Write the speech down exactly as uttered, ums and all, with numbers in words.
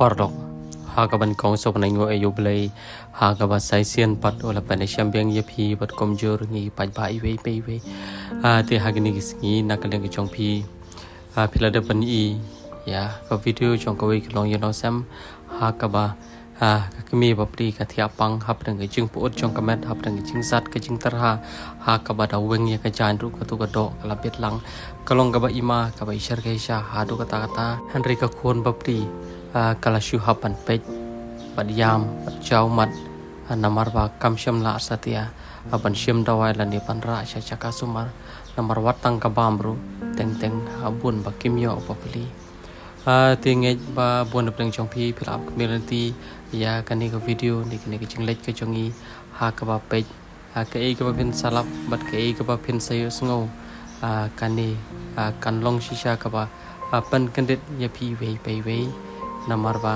Paralok, ha kaba nyngkong sngewbha ban ai nguh ïa U Blei ha kaba sa shisien pat u la pynshai biang ïa phi bad kumjuh ngi pat ba iwei pa iwei. Ah, te ha kine ki sngi na ka liang ka jong phi, ah, phi la dep ban ïohi ïa ka video jong kawei ka longïing nongsem ha kaba, ah, ka kmie bapli ka thiah pang hapdeng ka jingpyut jong ka met, hapdeng ka jingsat ka jingtyrha, ha kaba da weng ïa ka jaiñ ruh katu ka doh ka la bit lang. Ka long kaba ima, kaba i sher ka i sha haduh katta katta. Hynrei ka khun bapli, ah, ka la shu hap ban peit bad ïam bad jaw mat, ah, namar ba kam shym la satia, ah, ban shim dawai lane ban rah sha jaka sumar, namar wat tang ka bam ruh teng teng, ah, bun ba kim ïoh ba plie. Ah, te ngeit ba bun na pdeng jong phi phi la ap kmie lynti ïa kane ka video ne kane ka jingleit ka jong ngi ha kaba peit, ah, kaei kaba phin sa lap bad kaei kaba phin sa ïohsngew, ah, kane, ah, kan long shisha kaba, ah, pynkyndit ïa phi iwei pa iwei, namar ba